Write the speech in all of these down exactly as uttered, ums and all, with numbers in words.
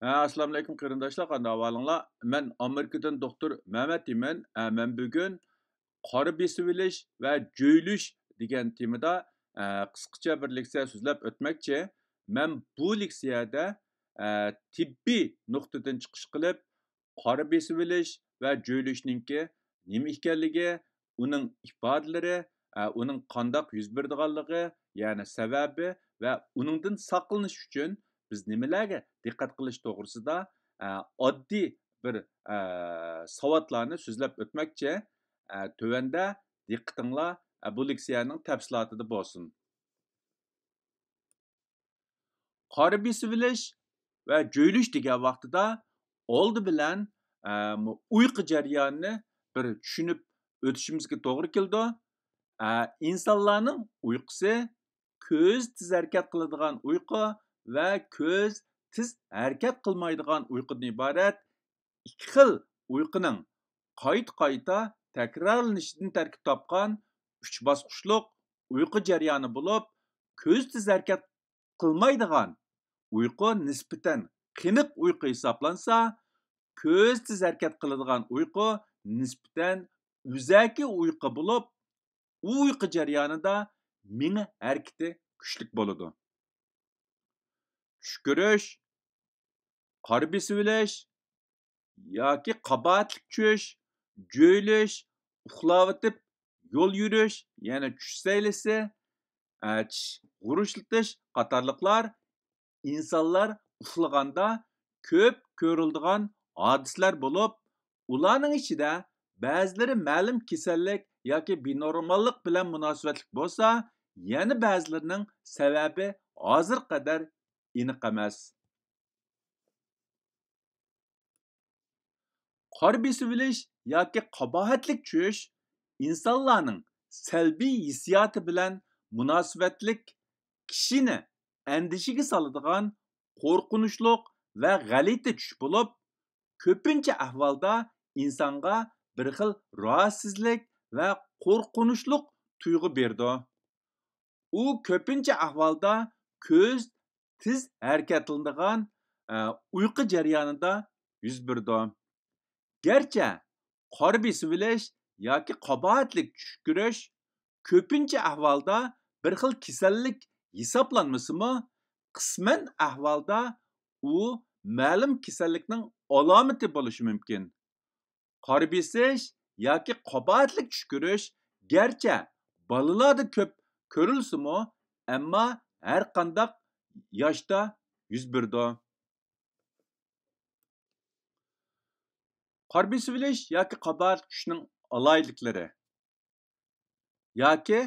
ھە، ئەسسالامۇئەلەيكۇم قېرىنداشلار، قانداق ئەھۋالىڭلار؟ مەن ئامېرىكىدىن دوختۇر مەمەت ئىمىن. ھە، مەن بۈگۈن قارا بېسىۋېلىش ۋە جۆيلۈش دېگەن تېمىدا، ھە، قىسقىچە بىر لېكسىيە سۆزلەپ ئۆتمەكچى. مەن بۇ لېكسىيەدە، ھە، تېببىي نۇقتىدىن چىقىش قىلىپ، قارا بېسىۋېلىش ۋە جۆيلۈشنىڭكى نېمە ئىكەنلىكى، ئۇنىڭ ئىپادىلىرى، ئە، ئۇنىڭ قانداق يۈز بېرىدىغانلىقى، يەنى سەۋەبى ۋە ئۇنىڭدىن ساقلىنىش ئۈچۈن بىز نېمىلەرگە دىققەت قىلىش توغرىسىدا، ئە، ئاددىي بىر، ئە، ساۋاتلارنى سۆزلەپ ئۆتمەكچى. ئە، تۆۋەندە دىققىتىڭلار، ئە، بۇ لېكسىيەنىڭ تەپسىلاتىدا بولسۇن. قارا بېسىۋېلىش ۋە جۆيلۈش دېگەن ۋاقتىدا ئالدى بىلەن، ئە، ئۇيقۇ جەريانىنى بىر چۈشىنىپ ئۆتۈشىمىزگە توغرا كېلىدۇ. ئە، ئىنسانلارنىڭ ئۇيقۇسى كۆز تېز ھەرىكەت قىلىدىغان ئۇيقۇ ۋە كۆز تېز ھەرىكەت قىلمايدىغان ئۇيقۇدىن ئىبارەت ئىككى خىل ئۇيقۇنىڭ قايتا-قايتا تەكرارلىنىشىدىن تەركىب تاپقان ئۈچ باسقۇچلۇق ئۇيقۇ جەريانى بولۇپ، كۆز تېز ھەرىكەت قىلمايدىغان ئۇيقۇ نىسبەتەن قېنىق ئۇيقۇ ھېسابلانسا، كۆز تېز ھەرىكەت قىلىدىغان ئۇيقۇ نىسبەتەن ئۆزەكى ئۇيقۇ بولۇپ، ئۇ ئۇيقۇ جەريانىدا مېڭە ھەرىكىتى كۈچلۈك بولىدۇ. چۈش كۆرۈش، قارا بېسىۋېلىش ياكى قاباھەتلىك چۈش، جۆيلۈش، ئۇخلاۋېتىپ يول يۈرۈش، يەنى چۈش سەيلىسى، ئە، چىش غۇرۇچلىتىش قاتارلىقلار ئىنسانلار ئۇخلىغاندا كۆپ كۆرۈلىدىغان ھادىسىلەر بولۇپ، ئۇلارنىڭ ئىچىدە بەزىلىرى مەلۇم كېسەللىك ياكى بىنورماللىق بىلەن مۇناسىۋەتلىك بولسا، يەنە بەزىلىرىنىڭ سەۋەبى ھازىرغا قەدەر ئېنىق ئەمەس. قارا بېسىۋېلىش ياكى قاباھەتلىك چۈش ئىنسانلارنىڭ سەلبىي ھېسسىياتى بىلەن مۇناسىۋەتلىك كىشىنى ئەندىشىگە سالىدىغان قورقۇنچلۇق ۋە غەلىتە چۈش بولۇپ، كۆپىنچە ئەھۋالدا ئىنسانغا بىر خىل راھەتسىزلىك ۋە قورقۇنچلۇق تۇيغۇ بېرىدۇ. ئۇ كۆپىنچە ئەھۋالدا كۆز تېز ھەرىكەتلىنىدىغان، ئە، ئۇيقۇ جەريانىدا يۈز بېرىدۇ. گەرچە قارا بېسىۋېلىش ياكى قاباھەتلىك چۈش كۆرۈش كۆپىنچە ئەھۋالدا بىر خىل كېسەللىك ھېسابلانمىسىمۇ، قىسمەن ئەھۋالدا ئۇ مەلۇم كېسەللىكنىڭ ئالامىتى بولۇشى مۇمكىن. قارا بېسىش ياكى قاباھەتلىك چۈش كۆرۈش گەرچە بالىلاردا كۆپ كۆرۈلسىمۇ، ئەمما ھەر قانداق ياشتا يۈز بېرىدۇ. قارا بېسىۋېلىش ياكى قاباھەتلىك چۈشنىڭ ئالاھىدىلىكلىرى. ياكى،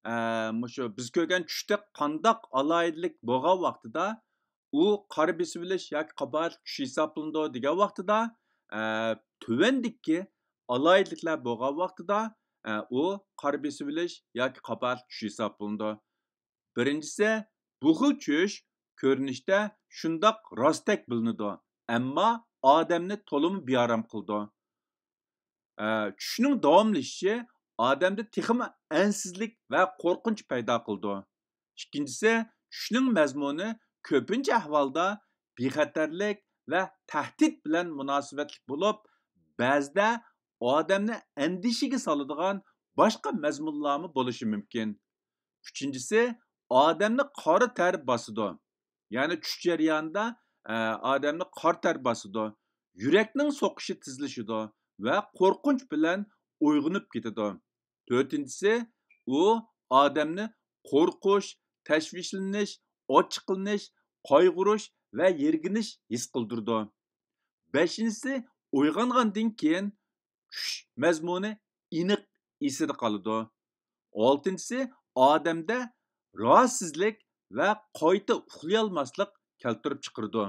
ئە، مۇشۇ بىز كۆرگەن چۈشتە قانداق ئالاھىدىلىك بولغان ۋاقتىدا ئۇ قارا بېسىۋېلىش ياكى قاباھەتلىك چۈش ھېسابلىنىدۇ دېگەن ۋاقتىدا، ئە، تۆۋەندىكى ئالاھىدىلىكلەر بولغان ۋاقتىدا، ئە، ئۇ قارا بېسىۋېلىش ياكى قاباھەتلىك چۈش ھېسابلىنىدۇ. بىرىنچىسى، بۇ خىل چۈش كۆرۈنۈشتە شۇنداق راستەك بىلىنىدۇ، ئەمما ئادەمنى تولىمۇ بىئارام قىلىدۇ. ئە، چۈشنىڭ داۋاملىشىشى ئادەمدە تېخىمۇ ئەنسىزلىك ۋە قورقۇنچ پەيدا قىلىدۇ. ئىككىنچىسى، چۈشنىڭ مەزمۇنى كۆپىنچە ئەھۋالدا بىخەتەرلىك ۋە تەھدىت بىلەن مۇناسىۋەتلىك بولۇپ، بەزىدە ئادەمنى ئەندىشىگە سالىدىغان باشقا مەزمۇنلارمۇ بولۇشى مۇمكىن. ئۈچىنچىسى، ئادەمنى قارا تەر باسىدۇ. يەنى چۈش جەريانىدا، ئە، ئادەمنى قارا تەر باسىدۇ. يۈرەكنىڭ سوقۇشى تېزلىشىدۇ ۋە قورقۇنچ بىلەن ئويغىنىپ كېتىدۇ. تۆتىنچىسى، ئۇ ئادەمنى قورقۇش، تەشۋىشلىنىش، ئاچچىقلىنىش، قايغۇرۇش ۋە يىرگىنىش ھېس قىلدۇرىدۇ. بەشىنچىسى، ئويغانغاندىن كېيىن چۈش مەزمۇنى ئېنىق ئېسىدە قالىدۇ. ئالتىنچىسى، ئادەمدە راھەتسىزلىك ۋە قايتا ئۇخلىيالماسلىق كەلتۈرۈپ چىقىرىدۇ.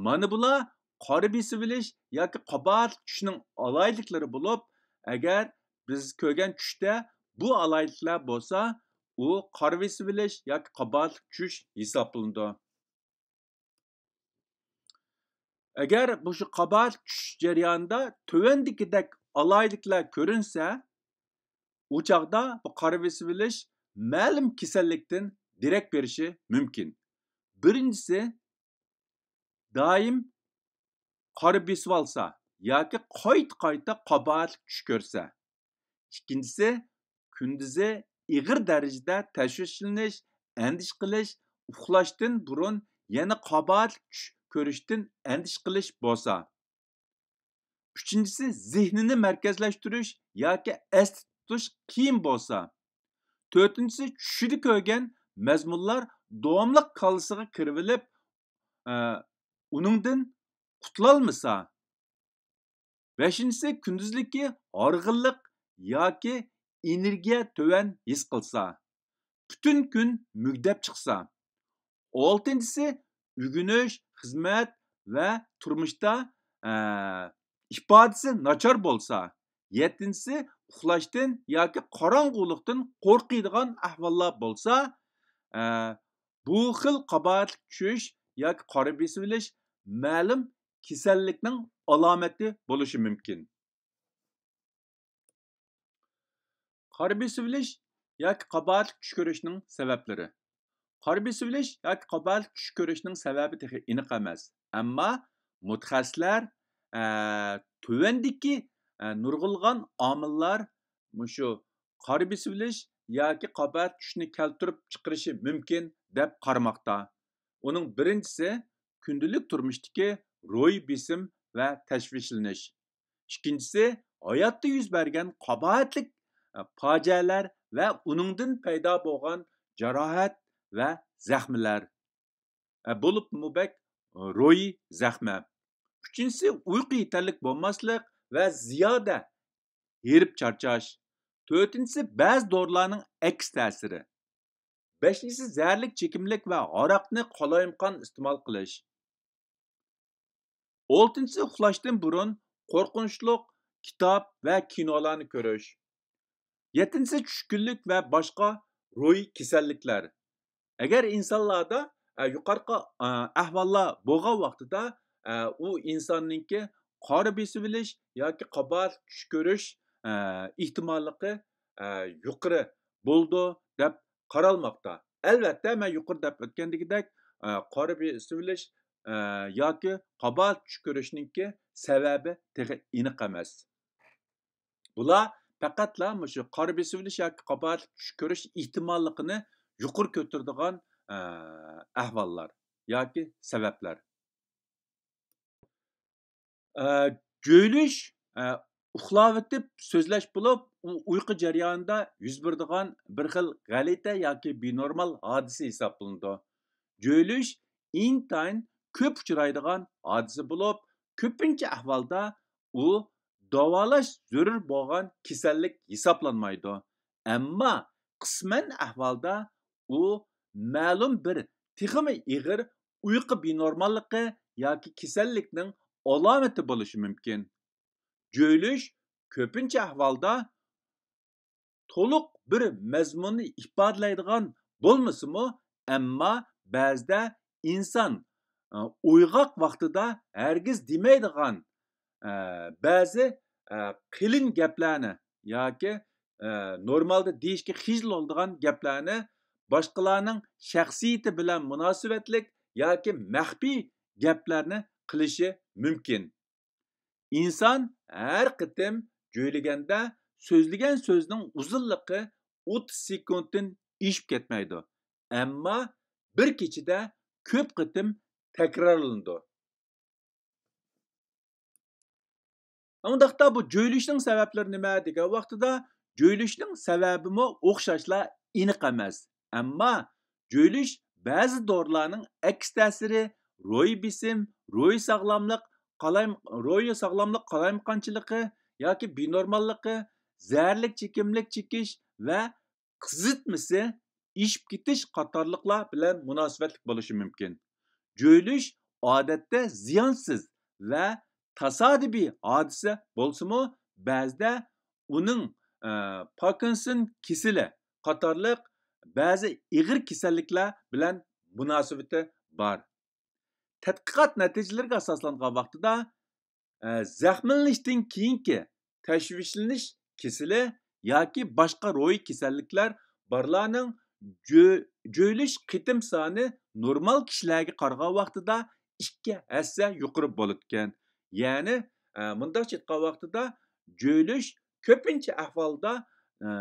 مانا بۇلار قارا بېسىۋېلىش ياكى قاباھەتلىك چۈشنىڭ ئالاھىدىلىكلىرى بولۇپ، ئەگەر بىز كۆرگەن چۈشتە بۇ ئالاھىدىلىكلەر بولسا، ئۇ قارا بېسىۋېلىش ياكى قاباھەتلىك چۈش ھېسابلىنىدۇ. ئەگەر مۇشۇ قاباھەتلىك چۈش جەريانىدا تۆۋەندىكىدەك ئالاھىدىلىكلەر كۆرۈنسە، ئۇ چاغدا بۇ قارا بېسىۋېلىش مەلۇم كېسەللىكتىن دېرەك بېرىشى مۇمكىن. بىرىنچىسى، دائىم قارا بېسىۋالسا ياكى قايتا-قايتا قاباھەتلىك چۈش كۆرسە. ئىككىنچىسى، كۈندۈزى ئېغىر دەرىجىدە تەشۋىشلىنىش، ئەندىشە قىلىش، ئۇخلاشتىن بۇرۇن يەنە قاباھەتلىك چۈش كۆرۈشتىن ئەندىشە قىلىش بولسا. ئۈچىنچىسى، زېھنىنى مەركەزلەشتۈرۈش ياكى ئەستە تۇتۇش قىيىن بولسا. تۆتىنچىسى، چۈشىدە كۆرگەن مەزمۇنلار داۋاملىق كاللىسىغا كىرىۋېلىپ، ئە، ئۇنىڭدىن قۇتۇلالمىسا. بەشىنچىسى، كۈندۈزلۈكى ھارغىنلىق ياكى ئېنېرگىيە تۆۋەن ھېس قىلسا، پۈتۈن كۈن مۈگدەپ چىقسا. ئالتىنچىسى، ئۆگىنىش، خىزمەت ۋە تۇرمۇشتا، ئە، ئىپادىسى ناچار بولسا. يەتتىنچىسى، ئۇخلاشتىن ياكى قاراڭغۇلۇقتىن قورقىدىغان ئەھۋاللار بولسا، ئە، بۇ خىل قاباھەتلىك چۈش ياكى قارا بېسىۋېلىش مەلۇم كېسەللىكنىڭ ئالامىتى بولۇشى مۇمكىن. قارا بېسىۋېلىش ياكى قاباھەتلىك چۈش كۆرۈشنىڭ سەۋەبلىرى. قارا بېسىۋېلىش ياكى قاباھەتلىك چۈش كۆرۈشنىڭ سەۋەبى تېخى ئېنىق ئەمەس. ئەمما مۇتەخەسسىسلەر، ئە، تۆۋەندىكى، ئە، نۇرغۇنلىغان ئامىللار مۇشۇ قارا بېسىۋېلىش ياكى قاباھەتلىك چۈشنى كەلتۈرۈپ چىقىرىشى مۇمكىن دەپ قارىماقتا. ئۇنىڭ بىرىنچىسى، كۈندىلىك تۇرمۇشتىكى روھىي بېسىم ۋە تەشۋىشلىنىش. ئىككىنچىسى، ھاياتتا يۈز بەرگەن قاباھەتلىك، ئە، پاجىئەلەر ۋە ئۇنىڭدىن پەيدا بولغان جاراھەت ۋە زەخمىلەر. ئە، بولۇپمۇ بەك، ئە، روھىي زەخمە. ئۈچىنچىسى، ئۇيقۇ يېتەرلىك بولماسلىق ۋە زىيادە ھېرىپ چارچاش. تۆتىنچىسى، بەزى دورىلارنىڭ ئەكس تەسىرى. بەشىنچىسى، زەھەرلىك چېكىملىك ۋە ھاراقنى قالايمىقان ئىستېمال قىلىش. ئالتىنچىسى، ئۇخلاشتىن بۇرۇن قورقۇنچلۇق كىتاب ۋە كىنولارنى كۆرۈش. يەتتىنچىسى، چۈشكۈنلۈك ۋە باشقا روھىي كېسەللىكلەر. ئەگەر ئىنسانلاردا، ئە، يۇقىرىقى، ئە، ئەھۋاللار بولغان ۋاقتىدا، ئە، ئۇ ئىنساننىڭكى قارا بېسىۋېلىش ياكى قاباھەتلىك چۈش كۆرۈش، ئە، ئېھتىماللىقى، ئە، يۇقىرى بولىدۇ دەپ قارالماقتا. ئەلۋەتتە، مەن يۇقىرىدا دەپ ئۆتكەندىكىدەك، ئە، قارا بېسىۋېلىش، ئە، ياكى قاباھەتلىك چۈش كۆرۈشنىڭكى سەۋەبى تېخى ئېنىق ئەمەس. بۇلار پەقەتلا مۇشۇ قارا بېسىۋېلىش ياكى قاباھەتلىك چۈش كۆرۈش ئېھتىماللىقىنى يۇقىرى كۆتۈرىدىغان، ئە، ئەھۋاللار ياكى سەۋەبلەر. ئە، جۆيلۈش، ئە، ئۇخلاۋېتىپ سۆزلەش بولۇپ، ئۇ ئۇيقۇ جەريانىدا يۈز بېرىدىغان بىر خىل غەلىتە ياكى بىنورمال ھادىسە ھېسابلىنىدۇ. جۆيلۈش ئىنتايىن كۆپ ئۇچرايدىغان ھادىسە بولۇپ، كۆپىنچە ئەھۋالدا ئۇ داۋالاش زۆرۈر بولغان كېسەللىك ھېسابلانمايدۇ. ئەمما قىسمەن ئەھۋالدا ئۇ مەلۇم بىر تېخىمۇ ئېغىر ئۇيقۇ بىنورماللىقى ياكى كېسەللىكنىڭ ئالامىتى بولۇشى مۇمكىن. جۆيلۈش كۆپىنچە ئەھۋالدا تولۇق بىر مەزمۇننى ئىپادىلەيدىغان بولمىسىمۇ، ئەمما بەزىدە ئىنسان، ئە، ئويغاق ۋاقتىدا ھەرگىز دېمەيدىغان، ئە، بەزى، ئە، قېلىن گەپلەرنى ياكى، ئە، نورمالدا دېيىشكە خىجىل بولىدىغان گەپلەرنى باشقىلارنىڭ شەخسىيىتى بىلەن مۇناسىۋەتلىك ياكى مەخپىي گەپلەرنى قىلىشى مۇمكىن. ئىنسان ھەر قېتىم جۆيلىگەندە سۆزلىگەن سۆزىنىڭ ئۇزۇنلۇقى ئوتتۇز سېكۇنتتىن ئېشىپ كەتمەيدۇ، ئەمما بىر كېچىدە كۆپ قېتىم تەكرارلىنىدۇ. ئۇنداقتا بۇ جۆيلۈشنىڭ سەۋەبلىرى نېمە دېگەن ۋاقتىدا، جۆيلۈشنىڭ سەۋەبىمۇ ئوخشاشلا ئېنىق ئەمەس. ئەمما جۆيلۈش بەزى دورىلارنىڭ ئەكس تەسىرى، روھىي بېسىم، روھىي ساغلاملىق، قالايم-، روھىي ساغلاملىق قالايمىقانچىلىقى ياكى بىنورماللىقى، زەھەرلىك چېكىملىك چېكىش ۋە قىزىتمىسى، ئېشىپ كېتىش قاتارلىقلار بىلەن مۇناسىۋەتلىك بولۇشى مۇمكىن. جۆيلۈش ئادەتتە زىيانسىز ۋە تاسادىپىي ھادىسە بولسىمۇ، بەزىدە ئۇنىڭ، ئە، پاركىنسون كېسىلى قاتارلىق بەزى ئېغىر كېسەللىكلەر بىلەن مۇناسىۋىتى بار. تەتقىقات نەتىجىلىرىگە ئاساسلانغان ۋاقتىدا، ئە، زەخىملىنىشتىن كېيىنكى تەشۋىشلىنىش كېسىلى ياكى باشقا روھىي كېسەللىكلەر بارلارنىڭ جۆ-، جۆيلۈش قېتىم سانى نورمال كىشىلەرگە قارىغان ۋاقتىدا ئىككى ھەسسە يۇقىرى بولىدىكەن. يەنى، ئە، مۇنداقچە ئېيتقان ۋاقتىدا، جۆيلۈش كۆپىنچە ئەھۋالدا، ئە،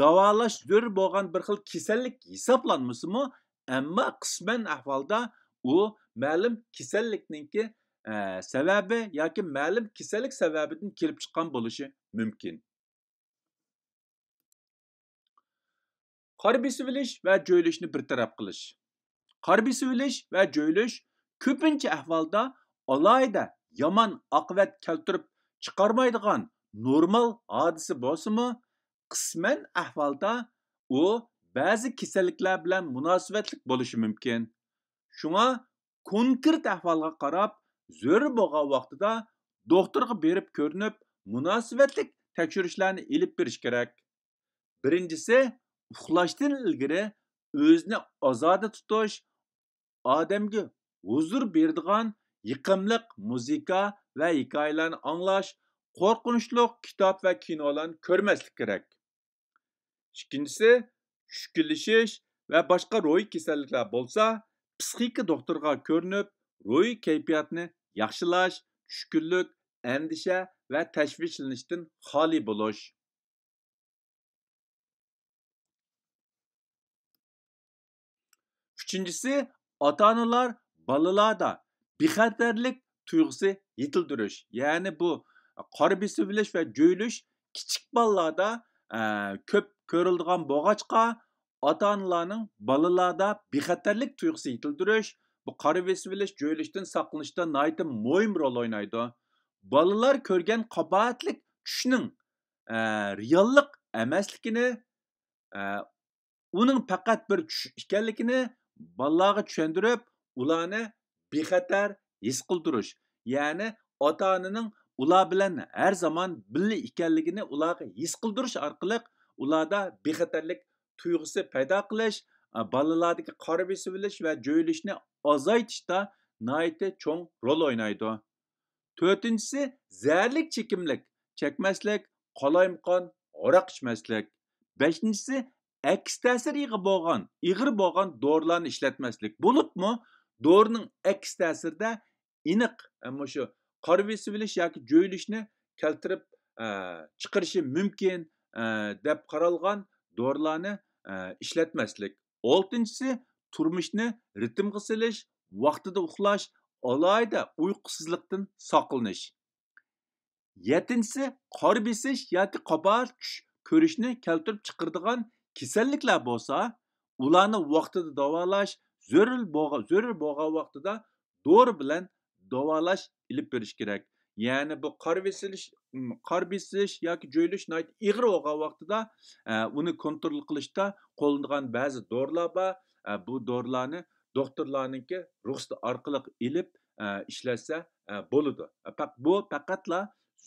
داۋالاش زۆرۈر بولغان بىر خىل كېسەللىك ھېسابلانمىسىمۇ، ئەمما قىسمەن ئەھۋالدا ئۇ مەلۇم كېسەللىكنىڭكى، ئە، سەۋەبى ياكى مەلۇم كېسەللىك سەۋەبىدىن كېلىپ چىققان بولۇشى مۇمكىن. قارا بېسىۋېلىش ۋە جۆيلۈشنى بىر تەرەپ قىلىش. قارا بېسىۋېلىش ۋە جۆيلۈش كۆپىنچە ئەھۋالدا ئالاھىدە يامان ئاقىۋەت كەلتۈرۈپ چىقارمايدىغان نورمال ھادىسە بولسىمۇ، قىسمەن ئەھۋالدا ئۇ بەزى كېسەللىكلەر بىلەن مۇناسىۋەتلىك بولۇشى مۇمكىن. شۇڭا كونكرېت ئەھۋالغا قاراپ، زۆرۈر بولغان ۋاقتىدا دوختۇرغا بېرىپ كۆرۈنۈپ، مۇناسىۋەتلىك تەكشۈرۈشلەرنى ئېلىپ بېرىش كېرەك. بىرىنچىسى، ئۇخلاشتىن ئىلگىرى ئۆزىنى ئازادە تۇتۇش، ئادەمگە ھۇزۇر بېرىدىغان يېقىملىق مۇزىكا ۋە ھېكايىلەرنى ئاڭلاش، قورقۇنچلۇق كىتاب ۋە كىنولارنى كۆرمەسلىك كېرەك. ئىككىنچىسى، چۈشكۈنلىشىش ۋە باشقا روھىي كېسەللىكلەر بولسا، پسىخىكا دوختۇرىغا كۆرۈنۈپ، روھىي كەيپىياتنى ياخشىلاش، چۈشكۈنلۈك، ئەندىشە ۋە تەشۋىشلىنىشتىن خالىي بولۇش. ئۈچىنچىسى، ئاتا-ئانىلار بالىلاردا بىخەتەرلىك تۇيغۇسى يېتىلدۈرۈش. يەنى بۇ قارا بېسىۋېلىش ۋە جۆيلۈش كىچىك بالىلاردا، ئە، كۆپ كۆرۈلىدىغان بولغاچقا، ئاتا-ئانىلارنىڭ بالىلاردا بىخەتەرلىك تۇيغۇسى يېتىلدۈرۈش، بۇ قارا بېسىۋېلىش، جۆيلۈشتىن ساقلىنىشتا ناھايىتى مۇھىم رول ئوينايدۇ. بالىلار كۆرگەن قاباھەتلىك چۈشنىڭ، ئە، رېئاللىق ئەمەسلىكىنى، ئە، ئۇنىڭ پەقەت بىر چۈش ئىكەنلىكىنى بالىلارغا چۈشەندۈرۈپ، ئۇلارنى بىخەتەر ھېس قىلدۇرۇش، يەنى ئاتا-ئانىنىڭ ئۇلار بىلەن ھەر زامان بىللە ئىكەنلىكىنى ئۇلارغا ھېس قىلدۇرۇش ئارقىلىق ئۇلاردا بىخەتەرلىك تۇيغۇسى پەيدا قىلىش، ئا، بالىلاردىكى قارا بېسىۋېلىش ۋە جۆيلۈشنى ئازايتىشتا ناھايىتى چوڭ رول ئوينايدۇ. تۆتىنچىسى، زەھەرلىك چېكىملىك چەكمەسلىك، قالايمىقان ھاراق ئىچمەسلىك. بەشىنچىسى، ئەكس تەسىرى ئېغىر بولغان، ئېغىر بولغان دورىلارنى ئىشلەتمەسلىك. بولۇپمۇ دورىنىڭ ئەكس تەسىرىدە ئېنىق، ئە، مۇشۇ قارا بېسىۋېلىش ياكى جۆيلۈشنى كەلتۈرۈپ، ئە، چىقىرىشى مۇمكىن، ئە، دەپ قارالغان دورىلارنى، ئە، ئىشلەتمەسلىك. ئالتىنچىسى، تۇرمۇشنى رىتىمغا سېلىش، ۋاقتىدا ئۇخلاش، ئالاھىدە ئۇيقۇسىزلىقتىن ساقلىنىش. يەتتىنچىسى، قارا بېسىش ياكى قاباھەت چۈش كۆرۈشنى كەلتۈرۈپ چىقىرىدىغان كېسەللىكلەر بولسا، ئۇلارنى ۋاقتىدا داۋالاش، زۆرۈر بولغان، زۆرۈر بولغان ۋاقتىدا دورا بىلەن داۋالاش ئېلىپ بېرىش كېرەك. يەنى بۇ قارا بېسىلىش، م، قارا بېسىش ياكى جۆيلۈش ناھايىتى ئېغىر بولغان ۋاقتىدا، ئە، ئۇنى كونترول قىلىشتا قوللىنىدىغان بەزى دورىلار بار. ئە، بۇ دورىلارنى دوختۇرلارنىڭكى رۇخسىتى ئارقىلىق ئېلىپ، ئە، ئىشلەتسە، ئە، بولىدۇ. ئە، پەق-، بۇ پەقەتلا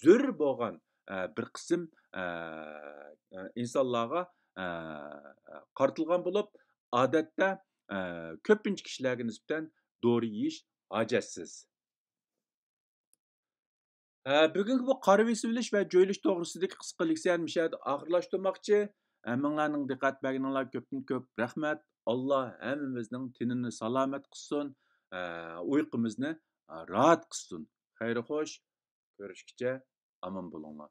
زۆرۈر بولغان، ئە، بىر قىسىم، ئە، ئە، ئىنسانلارغا، ئە، قارىتىلغان بولۇپ، ئادەتتە، ئە، كۆپىنچە كىشىلەرگە نىسبەتەن دورا يېيىش ھاجەتسىز. ھە، بۈگۈنكى بۇ قارا بېسىۋېلىش ۋە جۆيلۈش توغرىسىدىكى قىسقا لېكسىيەنى مۇشۇ يەردە ئاخىرلاشتۇرماقچى. ھەممىڭلارنىڭ دىققەت بەرگىنىڭلارغا كۆپتىن كۆپ رەھمەت. ئاللا ھەممىمىزنىڭ تېنىنى سالامەت قىلسۇن، ئە، ئۇيقۇمىزنى، ئە، راھەت قىلسۇن. خەير خوش، كۆرۈشكىچە ئامان بولۇڭلار.